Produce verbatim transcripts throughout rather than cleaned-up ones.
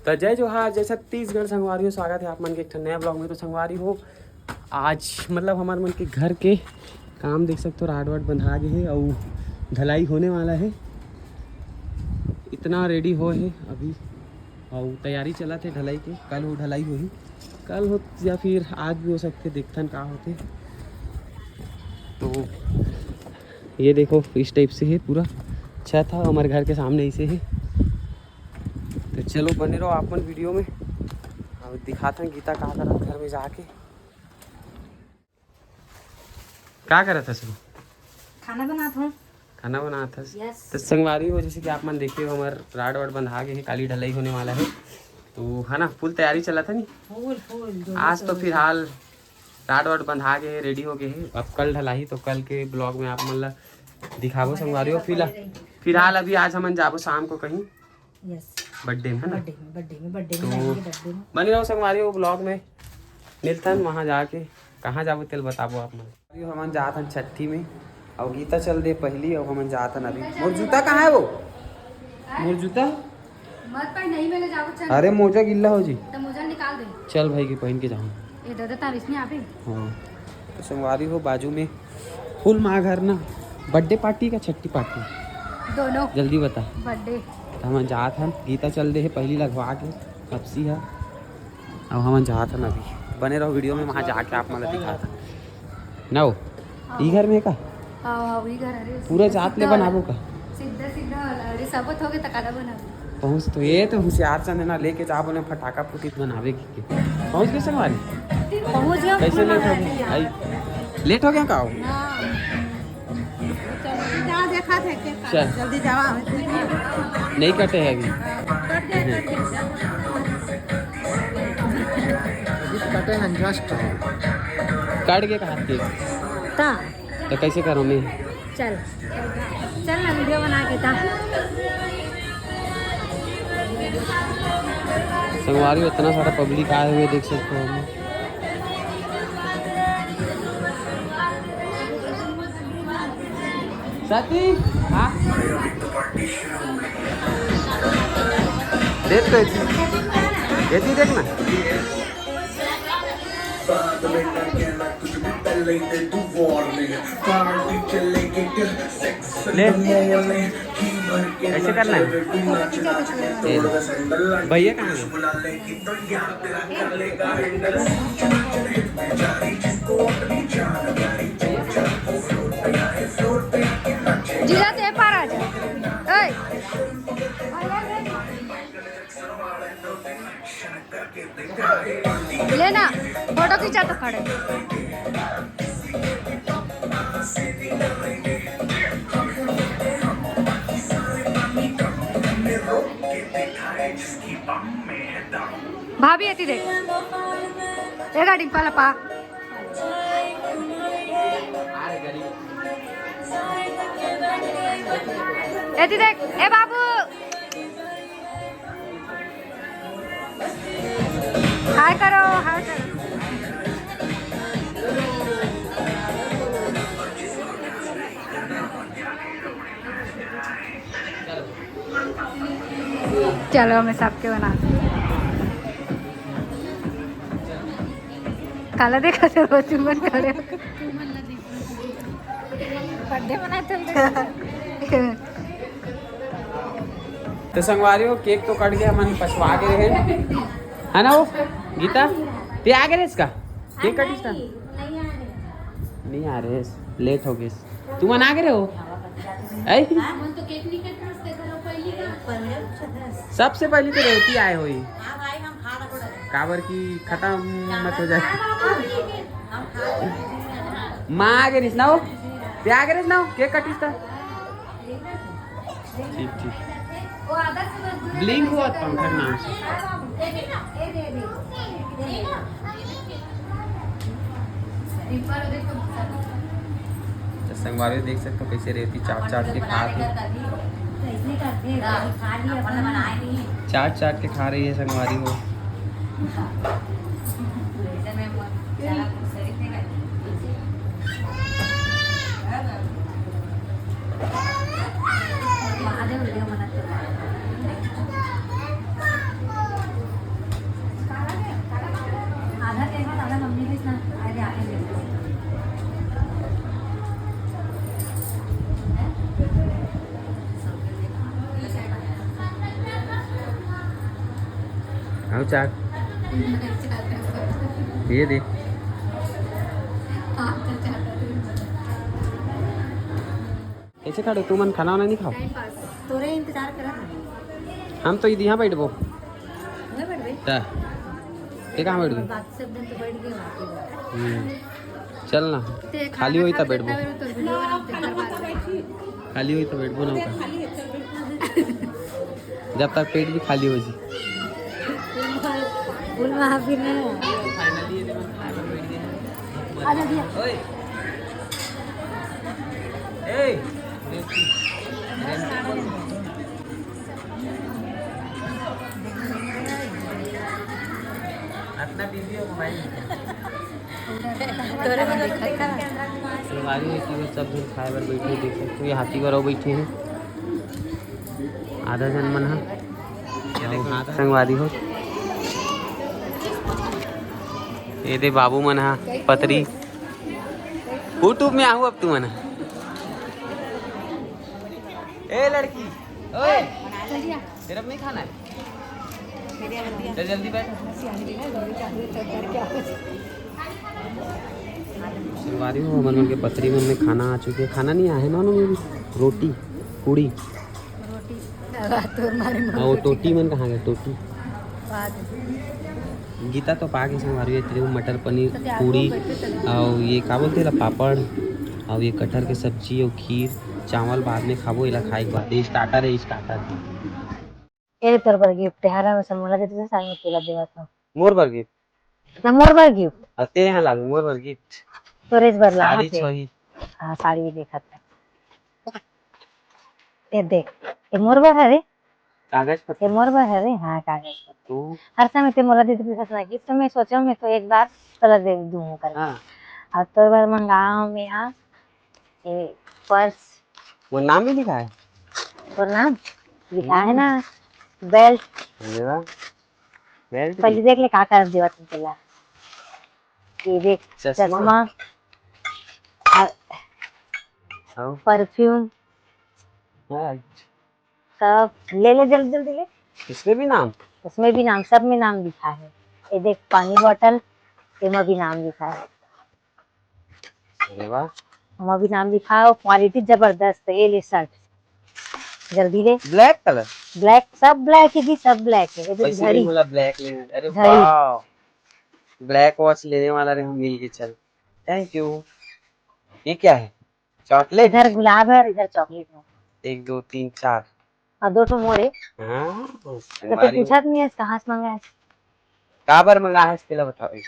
तो जय जोहार, जय छत्तीसगढ़ संगवारी हो, स्वागत है आप मन के एक ठन नया ब्लॉग में। तो संगवारी हो, आज मतलब हमर मन के घर के काम देख सकते हो, राड वाड बंधा गे हे अउ ढलाई होने वाला है। इतना रेडी हो है अभी अउ तैयारी चलत है ढलाई के। कल हो ढलाई होही, कल हो या फिर आज भी हो सकते, देखथन का होते। तो ये देखो, इस टाइप से है पूरा छत ह, हमारे घर के सामने ऐसे है। तो चलो, बने रहो आप मन वीडियो में, अब दिखाथन गीता का करत घर में जाके। का करत हस? खाना बनात हूँ। खाना बनात हस? Yes। तो संगवारी हो, जैसे कि आप मन देखे हो, हमार राड वाड बंधा गे हे, काली ढलाई होने वाला है, तो है ना, फुल तैयारी चलत है नी। फुल, फुल, जोरों आज तो शोरों से। फिलहाल राड वाड बंधा गे हे, रेडी हो गे हे। अब कल ढलाही, तो कल के ब्लॉग में आप मन ला दिखाबो संगवारी हो। फिलहाल, फिलहाल अभी आज हमन जाबो शाम को कहीं यस। बर्थडे में, है ना? बर्थडे में, बर्थडे में, बर्थडे में तो जाएंगे, बर्थडे में। बने रहो संगवारी हो ब्लॉग में, मिलथन वहाँ जाके। कहाँ जाबो तेल बताबो आप मन। अभी हमन जात हन छट्ठी में, अउ गीता चल दे पहली, अउ हमन जात हन अभी। मोर जूता कहाँ है वो? मोर जूता? मत पहन, नहीं मिले जाबो, चल। अरे मोजा गिल्ला हो जी। तो मोजा निकाल दे। चल भाई के पहन के जाऊँ। ए दादा, तार इसने आबे। हाँ। तो संगवारी हो, बाजू में फुल माँ घर ना, बर्थडे पार्टी का छट्ठी पार्टी? दोनों। जल्दी बता। बर्थडे। तो हमन जात हन, गीता चल दे है पहली लगवा के कपसी है। अब हमन जात हन अभी, बने रहो वीडियो में, वहाँ जाके आप मन ला दिखात हन। ना हो, ई घर में का? हाँ, हाँ, वही घर है रे। पूरा जात ले सीधा बनाबो वाला। का? सीधा, सीधा वाला। अरे, सबत हो गए, तकादा बनाबो। पहुँच तो ये तो होशियार चंद ना लेके जा बोले फटाका फुटी बनावे की के। पहुँच गए संगवारी? पहुँच गया। कैसे लेट हो गया? आई, लेट हो गया का हो? हाँ। जा देखा थे के का। चल। जल्दी जावा। नहीं कटे है अभी। कट गया, कट गया। कटे हैं जस्ट। कट गया का हाथ के? ता। तो कैसे करो मैं? चल, चल ना वीडियो बना के ता। संगवारी, इतना सारा पब्लिक आए हुए देख सकते हो हम। साथी, हाँ? देख तो एती, एती देख ना। ले, ऐसे करना है। भैया कहाँ है? जीजा, ते पार आ जा। ओए। लेना, फोटो खींचा तो खड़े। भाभी, एती देख। ए गाड़ी पाला पा। एती देख, ए बाबू। हाय करो, हाय करो। चलो, हमें सबके बना। काला देखा थे वो चुम्बन करे। बर्थडे मनाते हुए। तो संगवारी हो, केक तो कट गया, मन पछवा के रहे, है ना वो गीता? ते आ गए इसका केक कटिस का? नहीं आ रहे, लेट हो गए। तुमन आ गए हो? ऐ? सबसे पहली तो रेवती आए होई, काबर की खत्म मत हो जाए। माँ आ गए ना हो, ते आ गए ना हो, केक कटिस था। ठीक, ठीक। ब्लिंक हुआ पंखा के नाम से। तो संगवारी देख सकते हो कैसे रेवती चाट चाट के खा के, चाट चाट के खा रही है संगवारी वो। आओ चार। ये दे। कैसे खड़े तुमन, खाना वाना नहीं खाओ? Time pass. तोरे इंतजार करत हन। हम तो इधर यहाँ बैठबो। उहे बैठबे? ता, ये कहाँ बैठबे? बात सब दिन तो बैठ गए वहाँ पे। हम्म। चल ना, ते खाली खाना होई खा तब के बैठबो। तब तो वीडियो बनाओ, तेकर बाद में। खाली होई तब बैठबो ना होता। जब तक पेट भी खाली हो जी। फुल महा-, फुल महावीर में है। आजा भैया। ओए। ए। अपना वीडियो मोबाइल। संगवारी हो, सब झन खाए बर बैठे, देख सकते हो, ये हाथी बर अउ बैठे हैं आधा झन मन ह। संगवारी हो, ये दे बाबू मन ह पतरी। YouTube में आहू अब तुमन ह। ए लड़की, ओए, तेरे अब नहीं खाना है? चल जल्दी बैठ। संगवारी हो, हमर मन के पतरी मन में खाना आ चुके हे। खाना नहीं आहे ना, ना, रोटी, पूड़ी। रोटी। तोर मारे मन हाँ, वो रोटी टोटी मन कहाँ गए? टोटी। बाद। गीता तो पा के संगवारी हो, तेरे मटर पनीर, तो क्या पूड़ी, वो बैठे चले? और ये का बोलते ला, पापड़, और ये कटहर के सब्जी और खीर, चावल बाद में खाबो, एला खाए के बाद। ये स्टार्टर है, स्टार्टर। ए तोर बर गिफ्ट है, हरा में से मोला देते से साइड में पूरा देवत हो। मोर बर गिफ्ट? ना मोर बर गिफ्ट। आ, तेरे यहाँ लागे मोर बर गिफ्ट। तोरे इस बार ला साड़ी होते। छोही। हाँ, साड़ी भी देखत है। ये देख, ये मोर बर है रे। कागज पत्र। ये मोर बर है रे, हाँ, कागज पत्र। तू? हर समय ते मोला देते से ना गिफ्ट, तो मैं सोचा मैं तो एक बार तोला दे दूँ करके। हाँ। अब तोर बर मंगाओ मैं यहाँ, ये पर्स। वो नाम भी लिखा है? वो नाम लिखा है ना, बेल्ट। अरे वाह। बेल्ट पहले भी? देख ले का कर देवा तुम तेला। ये देख, चश्मा। चश्मा, और हाँ। परफ्यूम, हाँ। सब ले ले, जल्दी जल्दी ले। इसमें भी नाम? उसमें भी नाम, सब में नाम लिखा है। ये देख, पानी बॉटल, एमा भी नाम लिखा है। अरे वाह। एमा भी नाम लिखा है, क्वालिटी जबरदस्त है। ये ले शर्ट, जल्दी ले। Black colour? ब्लैक, सब ब्लैक है जी, सब ब्लैक है। ये देख वैसे भी घड़ी। मोला ब्लैक लेना है। अरे घड़ी। वाह, ब्लैक वॉच लेने वाला रे हम, मिल के चल। Thank you. ये क्या है? चॉकलेट? इधर गुलाब है और इधर चॉकलेट है। एक, दो, तीन, चार। और दो ठो मोर है। हाँ, तो फिर तुम्हारी पूछत नहीं है, कहाँ से मंगाए? काबर मंगाए हस, तेला बताओ एक।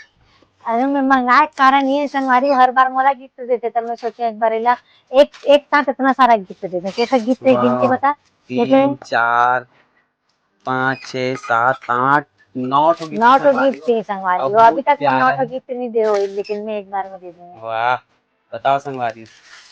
अरे, मैं मंगाए के कारण ये संगवारी हर बार मोला गिफ्ट देते, तब मैं सोचे एक बार एला एक, एक साथ इतना सारा गिफ्ट देते, कैसा गिफ्ट है, गिन के वाह। बता। तीन, कैसे? चार, पाँच, छः, सात, आठ, नौ ठो गिफ्ट नौ ठो संगवारी गिफ्ट हो। है संगवारी और हो, अभी बहुत तक मैं नौ प्यारा ठो है। गिफ्ट नहीं दे हो, लेकिन मैं एक बार में दे दूंगी। वाह, बताओ संगवारी,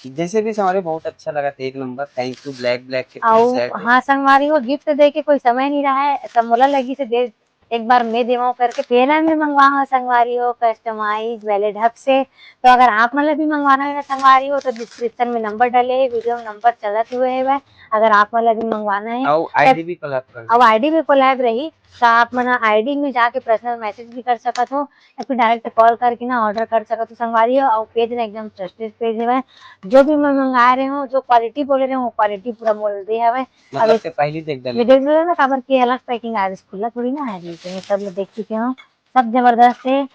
जैसे भी संगवारी बहुत अच्छा लगा, एक number. Thank you black black के और सेट। हाँ संगवारी हो, गिफ्ट दे के कोई समय नहीं रहा है, सब मोला लगी से दे, एक बार मैं देवा करके। पहला मैं मंगवा हूँ संगवारी हो कस्टमाइज वैलेट हब से। तो अगर आप मन ला भी मंगवाना है ना संगवारी हो, तो डिस्क्रिप्शन में नंबर डले है, वीडियो में नंबर चलत हुए है। अगर आप मन ला भी मंगवाना है और तो आईडी भी कोलैब कर। और आईडी भी कोलैब रही, तो आप मन आईडी में जाके पर्सनल मैसेज भी कर सकत हो या फिर डायरेक्ट कॉल करके ना ऑर्डर कर सकत हो संगवारी हो। और पेज ना एकदम ट्रस्टेड पेज है, जो भी मैं मंगा रहे हो, जो क्वालिटी बोले रहे हो, वो क्वालिटी पूरा बोल दे हवे। मतलब अभी के पहली देख डाले। वीडियो में ना काबर की अलग पैकिंग आ रही, खुला थोड़ी ना है, लेकिन ये सब लोग देख चुके हो, सब जबरदस्त है।